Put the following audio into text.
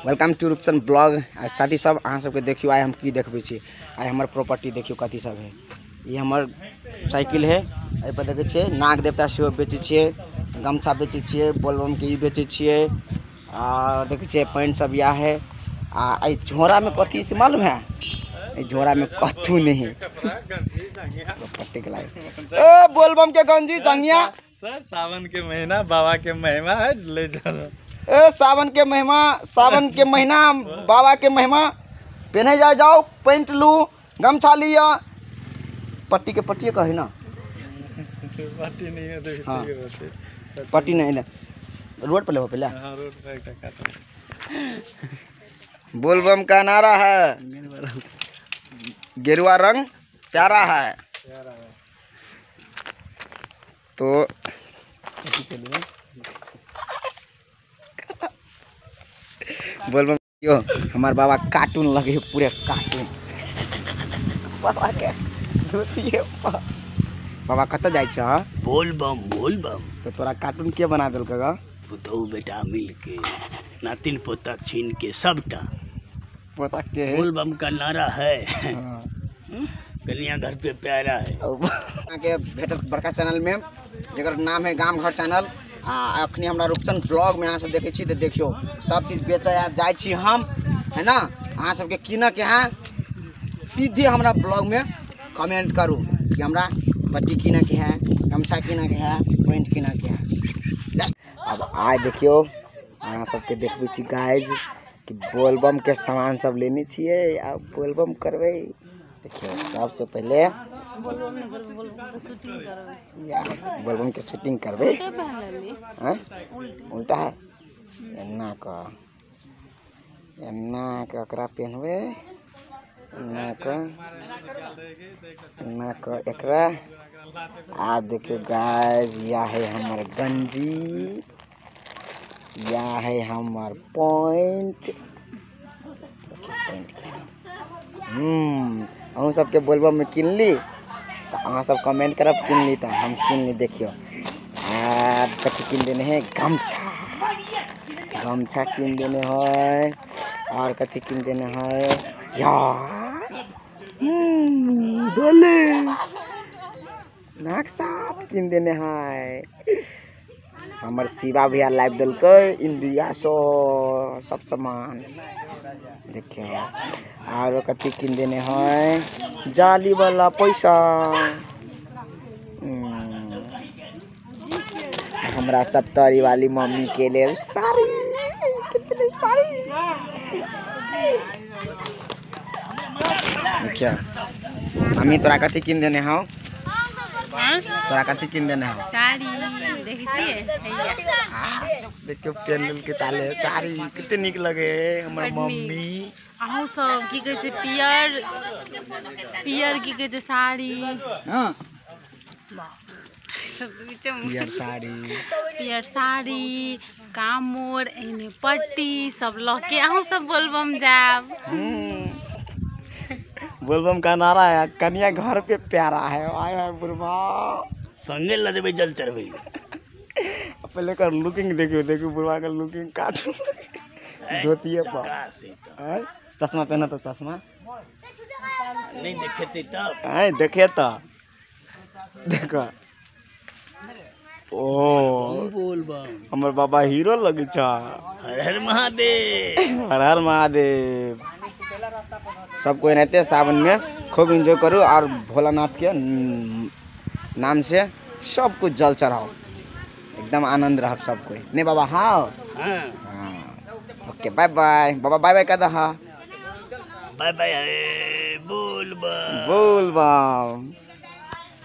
Welcome to Rupchan blog. आ साथी सब अहाँ सबके देखियो आइ हम की देखबै छी। आइ हमर प्रॉपर्टी देखियो कथी सब है। ई हमर साइकिल है, एहि पर देखै छियै नाग देवता सेहो बेचै छियै, गमछा बेचै छियै, बोलबम के ई बेचै छियै। आ देखै छियै पैंट सब इएह है। आ एहि झोरा में कथी से मालूम है? एहि झोरा में कथू नहीं है। प्रॉपर्टी के लायक। ए बोलबम के गंजी जंगिया। सर सावन के महीना बाबा के महिमा है, ले जाओ। ए सावन के महिमा, सावन के महीना बाबा के महिमा। पहने जाए जाओ, पैंट लू, गमछा लिया, पट्टी के पट्टी कहे ना, पट्टी नहीं है तो हाँ। पट्टी नहीं है, रोड पर लेबो पहले। हाँ, रोड पर एक टका। बोलबम का नारा है, गेरुआ रंग प्यारा है। तो बोलबम यो हमार बाबा कार्टून लगे पूरे कार्टून। बाबा के धोतिए पर। बाबा कतऽ जाइ छ? बोलबम बोलबम। तो तोरा कार्टून के बना देलक ग? पुतहु बेटा मिलके नातिन पोता छीन के सबटा पोता के है। बोलबम का नारा है, हाँ। कन्या घर पे प्यारा है। अहाँके भेटत बड़का चैनल में जकर नाम है गाम घर चैनल। आ अखनी हमरा रूपचंद ब्लॉग में अहाँ सब देखै छी तऽ देखियौ सब चीज बेचै जाइ छी हम, है ना। अहाँ सबके कीनऽ के है सीधे हमरा ब्लॉग में कमेंट करू कि हमरा पट्टी कीनऽ के है, गमछा कीनऽ के है, पैंट कीनऽ के है। अब आइ देखियौ अहाँ सबके देखबै छी गाइज कि बोलबम के सामान सब लेने छियै आ बोलबम करबै। देखियौ सबसे पहले बोलबम के शूटिंग करबै। उल्टा है, एना कऽ एना कऽ एकरा पहनबै, एना कऽ एना कऽ एकरा। आ देखियौ गाइस यह है हमर गंजी, यह है हमर पैंट। पैंट अहूँ सबके बोलबम में किनली तऽ अहाँ सब कमेंट करब किनली तऽ हम किनली। देखियौ आ कथी किन देने है, गमछा, गमछा किन देने है। और कथी किन देने है यार, डोले नाक साफ किन देने है। हमर शिवा भैया लाइव देलकै इंडिया सो सब सामान। देखियौ आरो कथी किन देने है, जाली वाला पैसा। हमरा सप्तरी वाली मम्मी के लेल साड़ी, कितने साड़ी। देखियौ मम्मी तोरा कथी किन देने हौ? तोरा कथी किन देने हौ? साड़ी। देखै छियै देखियौ पेन के ताले साड़ी कते नीक लगे हमर मम्मी। अहूँ सब की कहै छै पियर पियर की कहै छै साड़ी। हाँ पियर साड़ी, पियर साड़ी, कामोर, एहने पट्टी सब लऽ के अहूँ सब बोलबम जायब। बोलबम का नारा है कन्या घर पे प्यारा है। आय है बुढ़वा संगे लऽ जेबै जल चढ़बै। पहले कर लुकिंग देखियो, देखियो बुढ़वा का लुकिंग काटू धोतिए पर। चश्मा पहना तो चश्मा नहीं देखेते तब आय देखे तो देखो। ओ बोलबम हमर बाबा हीरो लगे छ। हर हर महादेव, हर हर महादेव। सब कोई रहते सावन में खूब एंजॉय करो और भोलानाथ के नाम से सब कुछ जल चढ़ाओ, एकदम आनंद रह सब कोई। नहीं बाबा? हाँ हाँ। ओके बाय बाय बाबा, बाय बाय कर दहा। बाय बाय। बोलबम बोलबम।